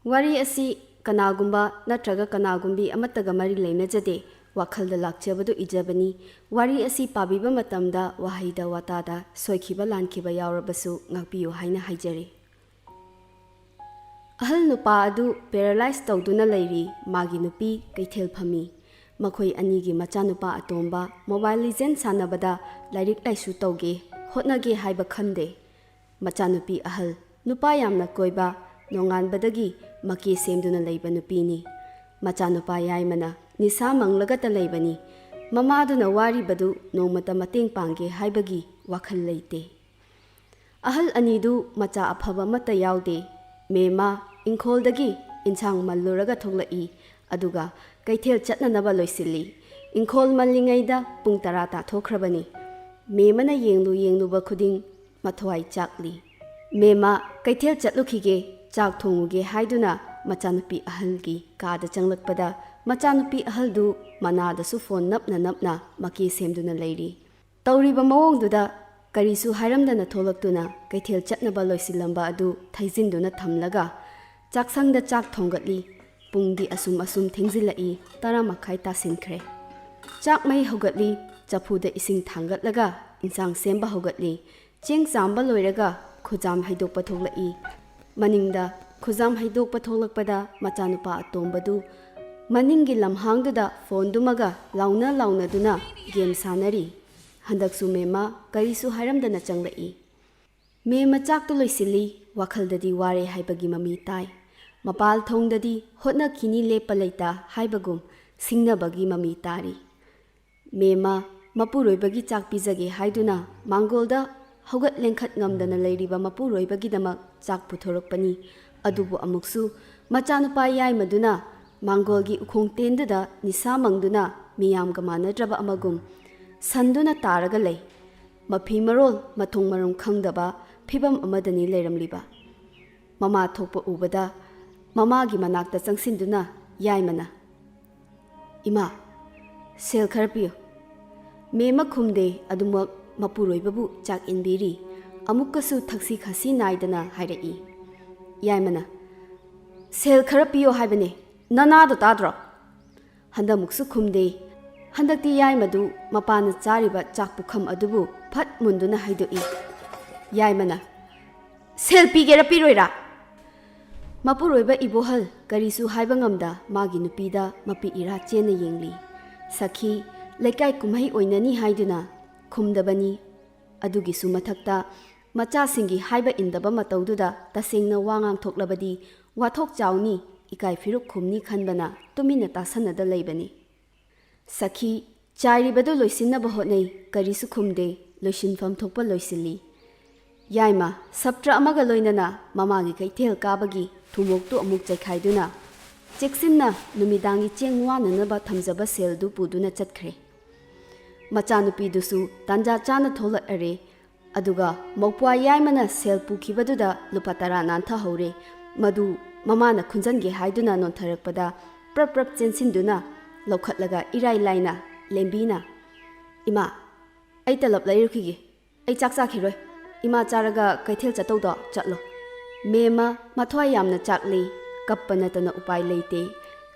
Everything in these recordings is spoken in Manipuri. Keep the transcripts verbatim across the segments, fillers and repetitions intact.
ꯋꯥꯔꯤ ꯑꯁꯤ ꯀꯅꯥꯒꯨꯝꯕ ꯅꯠꯇ꯭ꯔꯒ ꯀꯅꯥꯒꯨꯝꯕꯤ ꯑꯃꯠꯇꯒ ꯃꯔꯤ ꯂꯩꯅꯖꯗꯦ꯫ ꯋꯥꯈꯜꯗ ꯂꯥꯛꯆꯕꯗꯨ ꯏꯖꯕꯅꯤ꯫ ꯋꯥꯔꯤ ꯑꯁꯤ ꯄꯥꯕꯤꯕ ꯃꯇꯝꯗ ꯋꯥꯍꯩꯗ ꯋꯥꯇꯥꯗ ꯁꯣꯏꯈꯤꯕ ꯂꯥꯟꯈꯤꯕ ꯌꯥꯎꯔꯕꯁꯨ ꯉꯥꯛꯄꯤꯌꯨ ꯍꯥꯏꯅ ꯍꯥꯏꯖꯔꯤ꯫ ꯑꯍꯜ ꯅꯨꯄꯥ ꯑꯗꯨ ꯄꯦꯔꯥꯂꯥꯏꯁ ꯇꯧꯗꯨꯅ ꯂꯩꯔꯤ꯫ ꯃꯥꯒꯤ ꯅꯨꯄꯤ ꯀꯩꯊꯦꯜ ꯐꯝꯃꯤ꯫ ꯃꯈꯣꯏ ꯑꯅꯤꯒꯤ ꯃꯆꯥꯅꯨꯄꯥ ꯑꯇꯣꯝꯕ ꯃꯣꯕꯥꯏꯜ ꯂꯤꯖꯦꯟ ꯁꯥꯟꯅꯕꯗ ꯂꯥꯏꯔꯤꯛ ꯂꯥꯏꯁꯨ ꯇꯧꯒꯦ, ꯍꯣꯠꯅꯒꯦ ꯍꯥꯏꯕ ꯈꯟꯗꯦ꯫ ꯃꯆꯥꯅꯨꯄꯤ ꯑꯍꯜ ꯅꯨꯄꯥ ꯌꯥꯝꯅ ꯀꯣꯏꯕ, ꯅꯣꯡꯉꯥꯟꯕꯗꯒꯤ ꯃꯀꯦ ꯁꯦꯝꯗꯨꯅ ꯂꯩꯕ ꯅꯨꯄꯤꯅꯤ꯫ ꯃꯆꯥꯅꯨꯄꯥ ꯌꯥꯏꯃꯅ ꯅꯤꯁꯥ ꯃꯪꯂꯒꯇ ꯂꯩꯕꯅꯤ꯫ ꯃꯃꯥꯗꯨꯅ ꯋꯥꯔꯤꯕꯗꯨ ꯅꯣꯡꯃꯇ ꯃꯇꯦꯡ ꯄꯥꯡꯒꯦ ꯍꯥꯏꯕꯒꯤ ꯋꯥꯈꯜ ꯂꯩꯇꯦ꯫ ꯑꯍꯜ ꯑꯅꯤꯗꯨ ꯃꯆꯥ ꯑꯐꯕ ꯑꯃꯠꯇ ꯌꯥꯎꯗꯦ꯫ ꯃꯦꯝꯃ ꯏꯪꯈꯣꯜꯗꯒꯤ ꯏꯟꯁꯥꯡ ꯃꯜꯂꯨꯔꯒ ꯊꯣꯛꯂꯛꯏ, ꯑꯗꯨꯒ ꯀꯩꯊꯦꯜ ꯆꯠꯅꯅꯕ ꯂꯣꯏꯁꯤꯜꯂꯤ꯫ ꯏꯪꯈꯣꯜ ꯃꯜꯂꯤꯉꯩꯗ ꯄꯨꯡ ꯇꯔꯥ ꯇꯥꯊꯣꯛꯈ꯭ꯔꯕꯅꯤ꯫ ꯃꯦꯝꯃꯅ ꯌꯦꯡꯂꯨ ꯌꯦꯡꯂꯨꯕ ꯈꯨꯗꯤꯡ ꯃꯊ꯭ꯋꯥꯏ ꯆꯥꯛꯂꯤ꯫ ꯃꯦꯝꯃ ꯀꯩꯊꯦꯜ ꯆꯠꯂꯨꯈꯤꯒꯦ, ꯆꯥꯛ ꯊꯣꯡꯉꯨꯒꯦ ꯍꯥꯏꯗꯨꯅ ꯃꯆꯥꯅꯨꯄꯤ ꯑꯍꯜꯒꯤ ꯀꯥꯗ ꯆꯪꯂꯛꯄꯗ, ꯃꯆꯥꯅꯨꯄꯤ ꯑꯍꯜꯗꯨ ꯃꯅꯥꯗꯁꯨ ꯐꯣꯟ ꯅꯞꯅ ꯅꯞꯅ ꯃꯀꯦ ꯁꯦꯝꯗꯨꯅ ꯂꯩꯔꯤ꯫ ꯇꯧꯔꯤꯕ ꯃꯑꯣꯡꯗꯨꯗ ꯀꯔꯤꯁꯨ ꯍꯥꯏꯔꯝꯗꯅ ꯊꯣꯛꯂꯛꯇꯨꯅ ꯀꯩꯊꯦꯜ ꯆꯠꯅꯕ ꯂꯣꯏꯁꯤꯜꯂꯝꯕ ꯑꯗꯨ ꯊꯩꯖꯤꯟꯗꯨꯅ ꯊꯝꯂꯒ ꯆꯥꯛꯁꯪꯗ ꯆꯥꯛ ꯊꯣꯡꯒꯠꯂꯤ꯫ ꯄꯨꯡꯗꯤ ꯑꯁꯨꯝ ꯑꯁꯨꯝ ꯊꯦꯡꯖꯤꯜꯂꯛꯏ, ꯇꯔꯥ ꯃꯈꯥꯏ ꯇꯥꯁꯤꯟꯈ꯭ꯔꯦ꯫ ꯆꯥꯛ ꯃꯩ ꯍꯧꯒꯠꯂꯤ, ꯆꯐꯨꯗ ꯏꯁꯤꯡ ꯊꯥꯡꯒꯠꯂꯒ ꯏꯟꯁꯥꯡ ꯁꯦꯝꯕ ꯍꯧꯒꯠꯂꯤ꯫ ꯆꯦꯡ ꯆꯥꯝꯕ ꯂꯣꯏꯔꯒ ꯈꯨꯖꯥꯝ ꯍꯩꯗꯣꯛꯄ ꯊꯣꯛꯂꯛꯏ꯫ ꯃꯅꯤꯡꯗ ꯈꯨꯖꯥꯝ ꯍꯩꯗꯣꯛꯄ ꯊꯣꯛꯂꯛꯄꯗ ꯃꯆꯥꯅꯨꯄꯥ ꯑꯇꯣꯝꯕꯗꯨ ꯃꯅꯤꯡꯒꯤ ꯂꯝꯍꯥꯡꯗꯨꯗ ꯐꯣꯟꯗꯨꯃꯒ ꯂꯥꯎꯅ ꯂꯥꯎꯅꯗꯨꯅ ꯒꯦꯝ ꯁꯥꯟꯅꯔꯤ꯫ ꯍꯟꯗꯛꯁꯨ ꯃꯦꯝꯃ ꯀꯔꯤꯁꯨ ꯍꯥꯏꯔꯝꯗꯅ ꯆꯪꯂꯛꯏ꯫ ꯃꯦꯝꯃ ꯆꯥꯛꯇꯨ ꯂꯣꯏꯁꯤꯜꯂꯤ, ꯋꯥꯈꯜꯗꯗꯤ ꯋꯥꯔꯦ ꯍꯥꯏꯕꯒꯤ ꯃꯃꯤ ꯇꯥꯏ꯫ ꯃꯄꯥꯜ ꯊꯣꯡꯗꯗꯤ ꯍꯣꯠꯅꯈꯤꯅꯤ ꯂꯦꯞꯄ ꯂꯩꯇ ꯍꯥꯏꯕꯒꯨꯝ ꯁꯤꯡꯅꯕꯒꯤ ꯃꯃꯤ ꯇꯥꯔꯤ꯫ ꯃꯦꯝꯃ ꯃꯄꯨꯔꯣꯏꯕꯒꯤ ꯆꯥꯛ ꯄꯤꯖꯒꯦ ꯍꯥꯏꯗꯨꯅ ꯃꯥꯡꯒꯣꯜꯗ ꯍꯧꯒꯠ ꯂꯦꯡꯈꯠ ꯉꯝꯗꯅ ꯂꯩꯔꯤꯕ ꯃꯄꯨꯔꯣꯏꯕꯒꯤꯗꯃꯛ ꯆꯥꯛ ꯄꯨꯊꯣꯔꯛꯄꯅꯤ꯫ ꯑꯗꯨꯕꯨ ꯑꯃꯨꯛꯁꯨ ꯃꯆꯥꯅꯨꯄꯥ ꯌꯥꯏꯃꯗꯨꯅ ꯃꯥꯡꯒꯣꯜꯒꯤ ꯎꯈꯣꯡ ꯇꯦꯟꯗꯨꯗ ꯅꯤꯁꯥ ꯃꯪꯗꯨꯅ ꯃꯤꯌꯥꯝꯒ ꯃꯥꯟꯅꯗ꯭ꯔꯕ ꯑꯃꯒꯨꯝ ꯁꯟꯗꯨꯅ ꯇꯥꯔꯒ ꯂꯩ꯫ ꯃꯐꯤ ꯃꯔꯣꯜ ꯃꯊꯣꯡ ꯃꯔꯝ ꯈꯪꯗꯕ ꯐꯤꯚꯝ ꯑꯃꯗꯅꯤ ꯂꯩꯔꯝꯂꯤꯕ꯫ ꯃꯃꯥ ꯊꯣꯛꯄ ꯎꯕꯗ ꯃꯃꯥꯒꯤ ꯃꯅꯥꯛꯇ ꯆꯪꯁꯤꯟꯗꯨꯅ ꯌꯥꯏꯃꯅ, "ꯏꯃꯥ, ꯁꯦꯜ ꯈꯔ ꯄꯤꯌꯨ꯫" ꯃꯦꯝꯃ ꯈꯨꯝꯗꯦ, ꯑꯗꯨꯃꯛ ꯃꯄꯨꯔꯣꯏꯕꯕꯨ ꯆꯥꯛ ꯏꯟꯕꯤꯔꯤ꯫ ꯑꯃꯨꯛꯀꯁꯨ ꯊꯛꯁꯤ ꯈꯥꯁꯤ ꯅꯥꯏꯗꯅ ꯍꯥꯏꯔꯛꯏ꯫ ꯌꯥꯏꯃꯅ, "ꯁꯦꯜ ꯈꯔ ꯄꯤꯌꯣ ꯍꯥꯏꯕꯅꯦ, ꯅꯅꯥꯗꯣ ꯇꯥꯗ꯭ꯔꯣ?" ꯍꯟꯗꯛꯃꯨꯛꯁꯨ ꯈꯨꯝꯗꯦ꯫ ꯍꯟꯗꯛꯇꯤ ꯌꯥꯏꯃꯗꯨ ꯃꯄꯥꯅ ꯆꯥꯔꯤꯕ ꯆꯥꯛ ꯄꯨꯈꯝ ꯑꯗꯨꯕꯨ ꯐꯠ ꯃꯨꯟꯗꯨꯅ ꯍꯥꯏꯗꯣꯛꯏ꯫ ꯌꯥꯏꯃꯅ, "ꯁꯦꯜ ꯄꯤꯒꯦꯔꯥ ꯄꯤꯔꯣꯏꯔꯥ?" ꯃꯄꯨꯔꯣꯏꯕ ꯏꯕꯣꯍꯜ ꯀꯔꯤꯁꯨ ꯍꯥꯏꯕ ꯉꯝꯗ ꯃꯥꯒꯤ ꯅꯨꯄꯤꯗ ꯃꯄꯤ ꯏꯔꯥ ꯆꯦꯟꯅ ꯌꯦꯡꯂꯤ꯫ ꯁꯈꯤ, ꯂꯩꯀꯥꯏ ꯀꯨꯝꯍꯩ ꯑꯣꯏꯅꯅꯤ ꯍꯥꯏꯗꯨꯅ ꯈꯨꯝꯗꯕꯅꯤ꯫ ꯑꯗꯨꯒꯤꯁꯨ ꯃꯊꯛꯇ ꯃꯆꯥꯁꯤꯡꯒꯤ ꯍꯥꯏꯕ ꯏꯟꯗꯕ ꯃꯇꯧꯗꯨꯗ ꯇꯁꯦꯡꯅ ꯋꯥ ꯉꯥꯡꯊꯣꯛꯂꯕꯗꯤ ꯋꯥꯊꯣꯛ ꯆꯥꯎꯅꯤ, ꯏꯀꯥꯏ ꯐꯤꯔꯨꯛ ꯈꯨꯝꯅꯤ ꯈꯟꯕꯅ ꯇꯨꯃꯤꯟꯅ ꯇꯥꯁꯟꯅꯗ ꯂꯩꯕꯅꯤ꯫ ꯁꯈꯤ, ꯆꯥꯏꯔꯤꯕꯗꯨ ꯂꯣꯏꯁꯤꯟꯅꯕ ꯍꯣꯠꯅꯩ, ꯀꯔꯤꯁꯨ ꯈꯨꯝꯗꯦ, ꯂꯣꯏꯁꯤꯟꯐꯝ ꯊꯣꯛꯄ ꯂꯣꯏꯁꯤꯜꯂꯤ꯫ ꯌꯥꯏꯃ, ꯁꯞꯇ꯭ꯔ ꯑꯃꯒ ꯂꯣꯏꯅꯅ ꯃꯃꯥꯒꯤ ꯀꯩꯊꯦꯜ ꯀꯥꯕꯒꯤ ꯊꯨꯝꯃꯣꯛꯇꯨ ꯑꯃꯨꯛ ꯆꯥꯏꯈꯥꯏꯗꯨꯅ ꯆꯦꯛꯁꯤꯟꯅ ꯅꯨꯃꯤꯗꯥꯡꯒꯤ ꯆꯦꯡ ꯋꯥꯅꯅꯕ ꯊꯝꯖꯕ ꯁꯦꯜꯗꯨ ꯄꯨꯗꯨꯅ ꯆꯠꯈ꯭ꯔꯦ꯫ ꯃꯆꯥꯅꯨꯄꯤꯗꯨꯁꯨ ꯇꯥꯟꯖꯥ ꯆꯥꯅ ꯊꯣꯛꯂꯛꯑꯔꯦ꯫ ꯑꯗꯨꯒ ꯃꯧꯄ꯭ꯋꯥ ꯌꯥꯏꯃꯅ ꯁꯦꯜ ꯄꯨꯈꯤꯕꯗꯨꯗ ꯂꯨꯄꯥ ꯇꯔꯥ ꯅꯥꯟꯊꯍꯧꯔꯦ꯫ ꯃꯗꯨ ꯃꯃꯥꯅ ꯈꯨꯟꯖꯟꯒꯦ ꯍꯥꯏꯗꯨꯅ ꯅꯣꯟꯊꯔꯛꯄꯗ ꯄ꯭ꯔꯞ ꯄ꯭ꯔꯞ ꯆꯦꯟꯁꯤꯟꯗꯨꯅ ꯂꯧꯈꯠꯂꯒ ꯏꯔꯥꯏ ꯂꯥꯏꯅ ꯂꯦꯝꯕꯤꯅ, "ꯏꯃꯥ, ꯑꯩ ꯇꯂꯞ ꯂꯩꯔꯨꯈꯤꯒꯦ꯫ ꯑꯩ ꯆꯥꯛ ꯆꯥꯈꯤꯔꯣꯏ꯫ ꯏꯃꯥ ꯆꯥꯔꯒ ꯀꯩꯊꯦꯜ ꯆꯠꯇꯧꯗꯣ ꯆꯠꯂꯣ꯫" ꯃꯦꯝꯃ ꯃꯊ꯭ꯋꯥꯏ ꯌꯥꯝꯅ ꯆꯥꯛꯂꯤ꯫ ꯀꯞꯄ ꯅꯠꯇꯅ ꯎꯄꯥꯏ ꯂꯩꯇꯦ꯫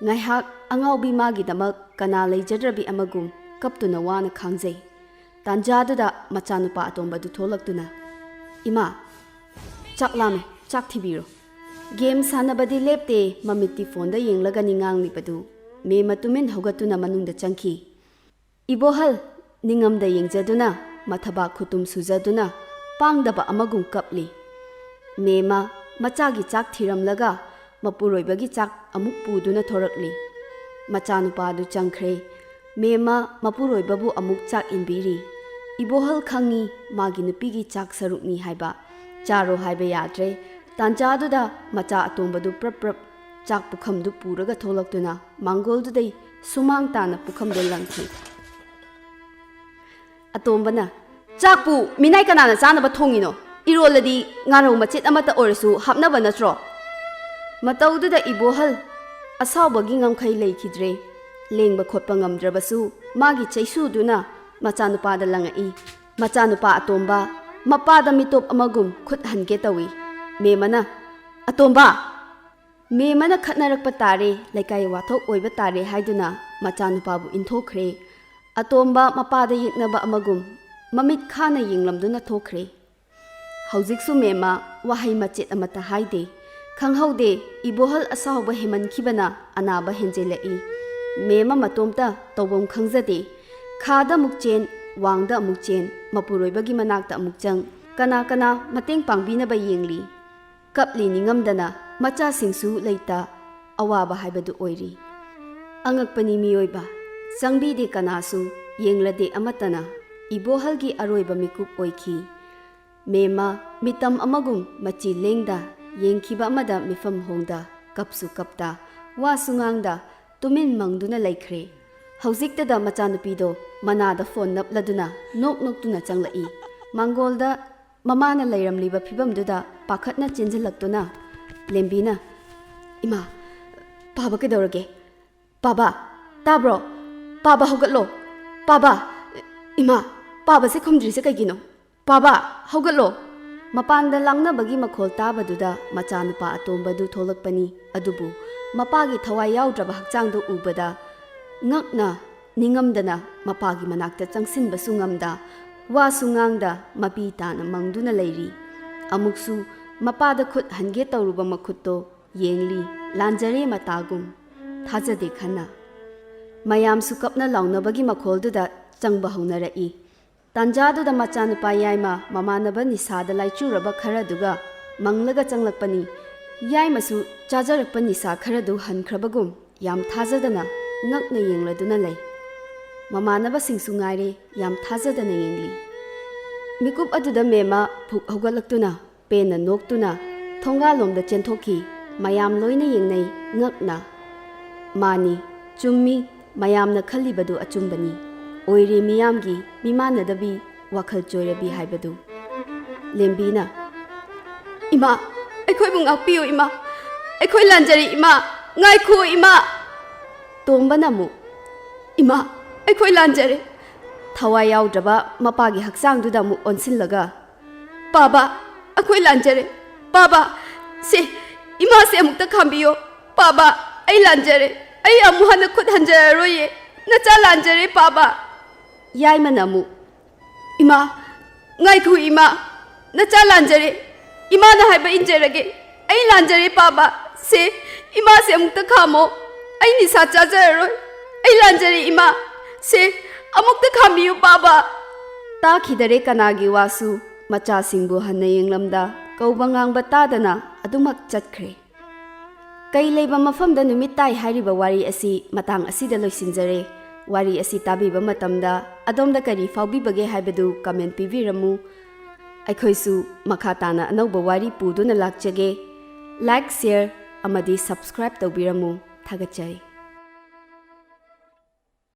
ꯉꯥꯏꯍꯥꯛ ꯑꯉꯥꯎꯕꯤ ꯃꯥꯒꯤꯗꯃꯛ ꯀꯅꯥ ꯂꯩꯖꯗ꯭ꯔꯕꯤ ꯑꯃꯒꯨꯝ ꯀꯞꯇꯨꯅ ꯋꯥꯅ ꯈꯥꯡꯖꯩ꯫ ꯇꯥꯟꯖꯥꯗꯨꯗ ꯃꯆꯥꯅꯨꯄꯥ ꯑꯇꯣꯝꯕꯗꯨ ꯊꯣꯛꯂꯛꯇꯨꯅ, "ꯏꯃꯥ, ꯆꯥꯛ ꯂꯥꯝꯃꯦ, ꯆꯥꯛ ꯊꯤꯕꯤꯔꯣ꯫" ꯒꯦꯝ ꯁꯥꯟꯅꯕꯗꯤ ꯂꯦꯞꯇꯦ, ꯃꯃꯤꯠꯇꯤ ꯐꯣꯟꯗ ꯌꯦꯡꯂꯒꯅꯤ ꯉꯥꯡꯂꯤꯕꯗꯨ꯫ ꯃꯦꯝꯃ ꯇꯨꯃꯤꯟ ꯍꯧꯒꯠꯇꯨꯅ ꯃꯅꯨꯡꯗ ꯆꯪꯈꯤ꯫ ꯏꯕꯣꯍꯜ ꯅꯤꯡꯉꯝꯗ ꯌꯦꯡꯖꯗꯨꯅ, ꯃꯊꯕꯥꯛ ꯈꯨꯇꯨꯝ ꯁꯨꯖꯗꯨꯅ, ꯄꯥꯡꯗꯕ ꯑꯃꯒꯨꯝ ꯀꯞꯂꯤ꯫ ꯃꯦꯝꯃ ꯃꯆꯥꯒꯤ ꯆꯥꯛ ꯊꯤꯔꯝꯂꯒ ꯃꯄꯨꯔꯣꯏꯕꯒꯤ ꯆꯥꯛ ꯑꯃꯨꯛ ꯄꯨꯗꯨꯅ ꯊꯣꯔꯛꯂꯤ꯫ ꯃꯆꯥꯅꯨꯄꯥꯗꯨ ꯆꯪꯈ꯭ꯔꯦ꯫ ꯃꯦꯝꯃ ꯃꯄꯨꯔꯣꯏꯕꯕꯨ ꯑꯃꯨꯛ ꯆꯥꯛ ꯏꯟꯕꯤꯔꯤ꯫ ꯏꯕꯣꯍꯜ ꯈꯪꯉꯤ ꯃꯥꯒꯤ ꯅꯨꯄꯤꯒꯤ ꯆꯥꯛ ꯁꯔꯨꯛꯅꯤ ꯍꯥꯏꯕ꯫ ꯆꯥꯔꯣ ꯍꯥꯏꯕ ꯌꯥꯗ꯭ꯔꯦ꯫ ꯇꯥꯟꯖꯥꯗꯨꯗ ꯃꯆꯥ ꯑꯇꯣꯝꯕꯗꯨ ꯄ꯭ꯔꯞ ꯄ꯭ꯔꯞ ꯆꯥꯛ ꯄꯨꯈꯝꯗꯨ ꯄꯨꯔꯒ ꯊꯣꯛꯂꯛꯇꯨꯅ ꯃꯥꯡꯒꯣꯜꯗꯨꯗꯩ ꯁꯨꯃꯥꯡ ꯇꯥꯅ ꯄꯨꯈꯝꯗ ꯂꯪꯈꯤ꯫ ꯑꯇꯣꯝꯕꯅ, "ꯆꯥꯛꯄꯨ ꯃꯤꯅꯥꯏ ꯀꯅꯥꯅ ꯆꯥꯅꯕ ꯊꯣꯡꯉꯤꯅꯣ? ꯏꯔꯣꯜꯂꯗꯤ ꯉꯥꯔꯧ ꯃꯆꯦꯠ ꯑꯃꯠꯇ ꯑꯣꯏꯔꯁꯨ ꯍꯥꯞꯅꯕ ꯅꯠꯇ꯭ꯔꯣ?" ꯃꯇꯧꯗꯨꯗ ꯏꯕꯣꯍꯜ ꯑꯁꯥꯎꯕꯒꯤ ꯉꯝꯈꯩ ꯂꯩꯈꯤꯗ꯭ꯔꯦ꯫ ꯂꯦꯡꯕ ꯈꯣꯠꯄ ꯉꯝꯗ꯭ꯔꯕꯁꯨ ꯃꯥꯒꯤ ꯆꯩꯁꯨꯗꯨꯅ ꯃꯆꯥꯅꯨꯄꯥꯗ ꯂꯪꯉꯛꯏ꯫ ꯃꯆꯥꯅꯨꯄꯥ ꯑꯇꯣꯝꯕ ꯃꯄꯥꯗ ꯃꯤꯇꯣꯞ ꯑꯃꯒꯨꯝ ꯈꯨꯠ ꯍꯟꯒꯦ ꯇꯧꯏ꯫ ꯃꯦꯝꯃꯅ, "ꯑꯇꯣꯝꯕ!" ꯃꯦꯝꯃꯅ ꯈꯠꯅꯔꯛꯄ ꯇꯥꯔꯦ, ꯂꯩꯀꯥꯏ ꯋꯥꯊꯣꯛ ꯑꯣꯏꯕ ꯇꯥꯔꯦ ꯍꯥꯏꯗꯨꯅ ꯃꯆꯥꯅꯨꯄꯥꯕꯨ ꯏꯟꯊꯣꯛꯈ꯭ꯔꯦ꯫ ꯑꯇꯣꯝꯕ ꯃꯄꯥꯗ ꯌꯦꯛꯅꯕ ꯑꯃꯒꯨꯝ ꯃꯃꯤꯠ ꯈꯥꯅ ꯌꯦꯡꯂꯝꯗꯨꯅ ꯊꯣꯛꯈ꯭ꯔꯦ꯫ ꯍꯧꯖꯤꯛꯁꯨ ꯃꯦꯝꯃ ꯋꯥꯍꯩ ꯃꯆꯦꯠ ꯑꯃꯠꯇ ꯍꯥꯏꯗꯦ꯫ ꯈꯪꯍꯧꯗꯦ, ꯏꯕꯣꯍꯜ ꯑꯁꯥꯎꯕ ꯍꯦꯟꯃꯟꯈꯤꯕꯅ ꯑꯅꯥꯕ ꯍꯦꯟꯖꯤꯜꯂꯛꯏ꯫ ꯃꯦꯝꯃ ꯃꯇꯣꯝꯇ ꯇꯧꯐꯝ ꯈꯪꯖꯗꯦ꯫ ꯈꯥꯗ ꯑꯃꯨꯛ ꯆꯦꯟ, ꯋꯥꯡꯗ ꯑꯃꯨꯛ ꯆꯦꯟ, ꯃꯄꯨꯔꯣꯏꯕꯒꯤ ꯃꯅꯥꯛꯇ ꯑꯃꯨꯛ ꯆꯪ, ꯀꯅꯥ ꯀꯅꯥ ꯃꯇꯦꯡ ꯄꯥꯡꯕꯤꯅꯕ ꯌꯦꯡꯂꯤ꯫ ꯀꯞꯂꯤ ꯅꯤꯡꯉꯝꯗꯅ ꯃꯆꯥꯁꯤꯡꯁꯨ ꯂꯩꯇ, ꯑꯋꯥꯕ ꯍꯥꯏꯕꯗꯨ ꯑꯣꯏꯔꯤ꯫ ꯑꯉꯛꯄꯅꯤ ꯃꯤꯑꯣꯏꯕ, ꯆꯪꯕꯤꯗꯦ ꯀꯅꯥꯁꯨ, ꯌꯦꯡꯂꯗꯦ ꯑꯃꯠꯇꯅ꯫ ꯏꯕꯣꯍꯜꯒꯤ ꯑꯔꯣꯏꯕ ꯃꯤꯀꯨꯞ ꯑꯣꯏꯈꯤ꯫ ꯃꯦꯝꯃ ꯃꯤꯇꯝ ꯑꯃꯒꯨꯝ ꯃꯆꯤ ꯂꯦꯡꯗ, ꯌꯦꯡꯈꯤꯕ ꯑꯃꯗ ꯃꯤꯐꯝ ꯍꯣꯡꯗ, ꯀꯞꯁꯨ ꯀꯞꯇ, ꯋꯥꯁꯨ ꯉꯥꯡꯗ, ꯇꯨꯃꯤꯟ ꯃꯪꯗꯨꯅ ꯂꯩꯈ꯭ꯔꯦ꯫ ꯍꯧꯖꯤꯛꯇꯗ ꯃꯆꯥꯅꯨꯄꯤꯗꯣ ꯃꯅꯥꯗ ꯐꯣꯟ ꯅꯞꯂꯗꯨꯅ ꯅꯣꯛ ꯅꯣꯛꯇꯨꯅ ꯆꯪꯂꯛꯏ꯫ ꯃꯥꯡꯒꯣꯜꯗ ꯃꯃꯥꯅ ꯂꯩꯔꯝꯂꯤꯕ ꯐꯤꯕꯝꯗꯨꯗ ꯄꯥꯈꯠꯅ ꯆꯦꯟꯁꯤꯜꯂꯛꯇꯨꯅ ꯂꯦꯝꯕꯤꯅ, "ꯏꯃꯥ, ꯄꯥꯕ ꯀꯩꯗꯧꯔꯒꯦ? ꯄꯥꯕ, ꯇꯥꯕ꯭ꯔꯣ? ꯄꯥꯕ, ꯍꯧꯒꯠꯂꯣ! ꯄꯥꯕ! ꯏꯃꯥ, ꯄꯥꯕꯁꯦ ꯈꯨꯝꯗ꯭ꯔꯤꯁꯦ ꯀꯩꯒꯤꯅꯣ? ꯄꯥꯕ, ꯍꯧꯒꯠꯂꯣ!" ꯃꯄꯥꯟꯗ ꯂꯥꯡꯅꯕꯒꯤ ꯃꯈꯣꯜ ꯇꯥꯕꯗꯨꯗ ꯃꯆꯥꯅꯨꯄꯥ ꯑꯇꯣꯝꯕꯗꯨ ꯊꯣꯛꯂꯛꯄꯅꯤ꯫ ꯑꯗꯨꯕꯨ ꯃꯄꯥꯒꯤ ꯊꯋꯥꯏ ꯌꯥꯎꯗ꯭ꯔꯕ ꯍꯛꯆꯥꯡꯗꯨ ꯎꯕꯗ ꯉꯛꯅ ꯅꯤꯡꯉꯝꯗꯅ ꯃꯄꯥꯒꯤ ꯃꯅꯥꯛꯇ ꯆꯪꯁꯤꯟꯕꯁꯨ ꯉꯝꯗ, ꯋꯥꯁꯨ ꯉꯥꯡꯗ ꯃꯄꯤ ꯇꯥꯅ ꯃꯪꯗꯨꯅ ꯂꯩꯔꯤ꯫ ꯑꯃꯨꯛꯁꯨ ꯃꯄꯥꯗ ꯈꯨꯠ ꯍꯟꯒꯦ ꯇꯧꯔꯨꯕ ꯃꯈꯨꯠꯇꯣ ꯌꯦꯡꯂꯤ, ꯂꯥꯟꯖꯔꯦ ꯃꯇꯥꯒꯨꯝ꯫ ꯊꯥꯖꯗꯦ ꯈꯟꯅ꯫ ꯃꯌꯥꯝꯁꯨ ꯀꯞꯅ ꯂꯥꯎꯅꯕꯒꯤ ꯃꯈꯣꯜꯗꯨꯗ ꯆꯪꯕ ꯍꯧꯅꯔꯛꯏ꯫ ꯇꯥꯟꯖꯥꯗꯨꯗ ꯃꯆꯥꯅꯨꯄꯥ ꯌꯥꯏꯃ ꯃꯃꯥꯟꯅꯕ ꯅꯤꯁꯥꯗ ꯂꯥꯏꯆꯨꯔꯕ ꯈꯔꯗꯨꯒ ꯃꯪꯂꯒ ꯆꯪꯂꯛꯄꯅꯤ꯫ ꯌꯥꯏꯃꯁꯨ ꯆꯥꯖꯔꯛꯄ ꯅꯤꯁꯥ ꯈꯔꯗꯨ ꯍꯟꯈ꯭ꯔꯕꯒꯨꯝ ꯌꯥꯝ ꯊꯥꯖꯗꯅ ꯉꯛꯅ ꯌꯦꯡꯂꯗꯨꯅ ꯂꯩ꯫ ꯃꯃꯥꯟꯅꯕꯁꯤꯡꯁꯨ ꯉꯥꯏꯔꯦ ꯌꯥꯝ ꯊꯥꯖꯗꯅ ꯌꯦꯡꯂꯤ꯫ ꯃꯤꯀꯨꯞ ꯑꯗꯨꯗ ꯃꯦꯝꯃ ꯐꯨꯛ ꯍꯧꯒꯠꯂꯛꯇꯨꯅ ꯄꯦꯟꯅ ꯅꯣꯛꯇꯨꯅ ꯊꯣꯡꯒꯥꯜꯂꯣꯝꯗ ꯆꯦꯟꯊꯣꯛꯈꯤ꯫ ꯃꯌꯥꯝ ꯂꯣꯏꯅ ꯌꯦꯡꯅꯩ ꯉꯛꯅ꯫ ꯃꯥꯅꯤ, ꯆꯨꯝꯃꯤ, ꯃꯌꯥꯝꯅ ꯈꯜꯂꯤꯕꯗꯨ ꯑꯆꯨꯝꯕꯅꯤ꯫ ꯑꯣꯏꯔꯦ ꯃꯤꯌꯥꯝꯒꯤ ꯃꯤꯃꯥꯟꯅꯗꯕꯤ, ꯋꯥꯈꯜ ꯆꯣꯏꯔꯕꯤ ꯍꯥꯏꯕꯗꯨ꯫ ꯂꯦꯝꯕꯤꯅ, "ꯏꯃꯥ, ꯑꯩꯈꯣꯏꯕꯨ ꯉꯥꯛꯄꯤꯌꯨ ꯏꯃꯥ! ꯑꯩꯈꯣꯏ ꯂꯥꯟꯖꯔꯦ ꯏꯃꯥ! ꯉꯥꯏꯈꯣ ꯏꯃꯥ!" ꯇꯣꯝꯕꯅ ꯑꯃꯨꯛ, "ꯏꯃꯥ, ꯑꯩꯈꯣꯏ ꯂꯥꯟꯖꯔꯦ!" ꯊꯋꯥꯏ ꯌꯥꯎꯗ꯭ꯔꯕ ꯃꯄꯥꯒꯤ ꯍꯛꯆꯥꯡꯗꯨꯗ ꯑꯃꯨꯛ ꯑꯣꯟꯁꯤꯜꯂꯒ, "ꯄꯥꯕ, ꯑꯩꯈꯣꯏ ꯂꯥꯟꯖꯔꯦ꯫ ꯄꯥꯕ, ꯁꯦ, ꯏꯃꯥꯁꯦ ꯑꯃꯨꯛꯇ ꯈꯥꯝꯕꯤꯌꯣ꯫ ꯄꯥꯕ, ꯑꯩ ꯂꯥꯟꯖꯔꯦ꯫ ꯑꯩ ꯑꯃꯨꯛ ꯍꯟꯅ ꯈꯨꯠ ꯍꯟꯖꯔꯔꯣꯏꯌꯦ꯫ ꯅꯆꯥ ꯂꯥꯟꯖꯔꯦ, ꯄꯥꯕ꯫ ꯌꯥꯏꯃꯅ ꯑꯃꯨꯛ, "ꯏꯃꯥ, ꯉꯥꯏꯈꯣ ꯏꯃꯥ, ꯅꯆꯥ ꯂꯥꯟꯖꯔꯦ꯫ ꯏꯃꯥꯅ ꯍꯥꯏꯕ ꯏꯟꯖꯔꯒꯦ꯫ ꯑꯩ ꯂꯥꯟꯖꯔꯦ, ꯄꯥꯕ꯫ ꯁꯦ, ꯏꯃꯥꯁꯦ ꯑꯃꯨꯛꯇ ꯈꯥꯝꯃꯣ꯫ ꯑꯩ ꯅꯤꯁꯥ ꯆꯥꯖꯔꯔꯣꯏ꯫ ꯑꯩ ꯂꯥꯟꯖꯔꯦ, ꯏꯃꯥ꯫ ꯁꯦ, ꯑꯃꯨꯛꯇ ꯈꯥꯝꯕꯤꯌꯨ, ꯄꯥꯕ꯫" ꯇꯥꯈꯤꯗꯔꯦ ꯀꯅꯥꯒꯤ ꯋꯥꯁꯨ꯫ ꯃꯆꯥꯁꯤꯡꯕꯨ ꯍꯟꯅ ꯌꯦꯡꯂꯝꯗ ꯀꯧꯕ ꯉꯥꯡꯕ ꯇꯥꯗꯅ ꯑꯗꯨꯃꯛ ꯆꯠꯈ꯭ꯔꯦ꯫ ꯀꯩ ꯂꯩꯕ ꯃꯐꯝꯗ ꯅꯨꯃꯤꯠ ꯇꯥꯏ ꯍꯥꯏꯔꯤꯕ ꯋꯥꯔꯤ ꯑꯁꯤ ꯃꯇꯥꯡ ꯑꯁꯤꯗ ꯂꯣꯏꯁꯤꯟꯖꯔꯦ꯫ ꯋꯥꯔꯤ ꯑꯁꯤ ꯇꯥꯕꯤꯕ ꯃꯇꯝꯗ ꯑꯗꯣꯝꯗ ꯀꯔꯤ ꯐꯥꯎꯕꯤꯕꯒꯦ ꯍꯥꯏꯕꯗꯨ comment ꯄꯤꯕꯤꯔꯝꯃꯨ꯫ ꯑꯩꯈꯣꯏꯁꯨ ꯃꯈꯥ ꯇꯥꯅ ꯑꯅꯧꯕ ꯋꯥꯔꯤ ꯄꯨꯗꯨꯅ ꯂꯥꯛꯆꯒꯦ꯫ Like, share ꯑꯃꯗꯤ subscribe ꯇꯧꯕꯤꯔꯝꯃꯨ꯫ ꯊꯥꯒꯠꯆꯔꯤ꯫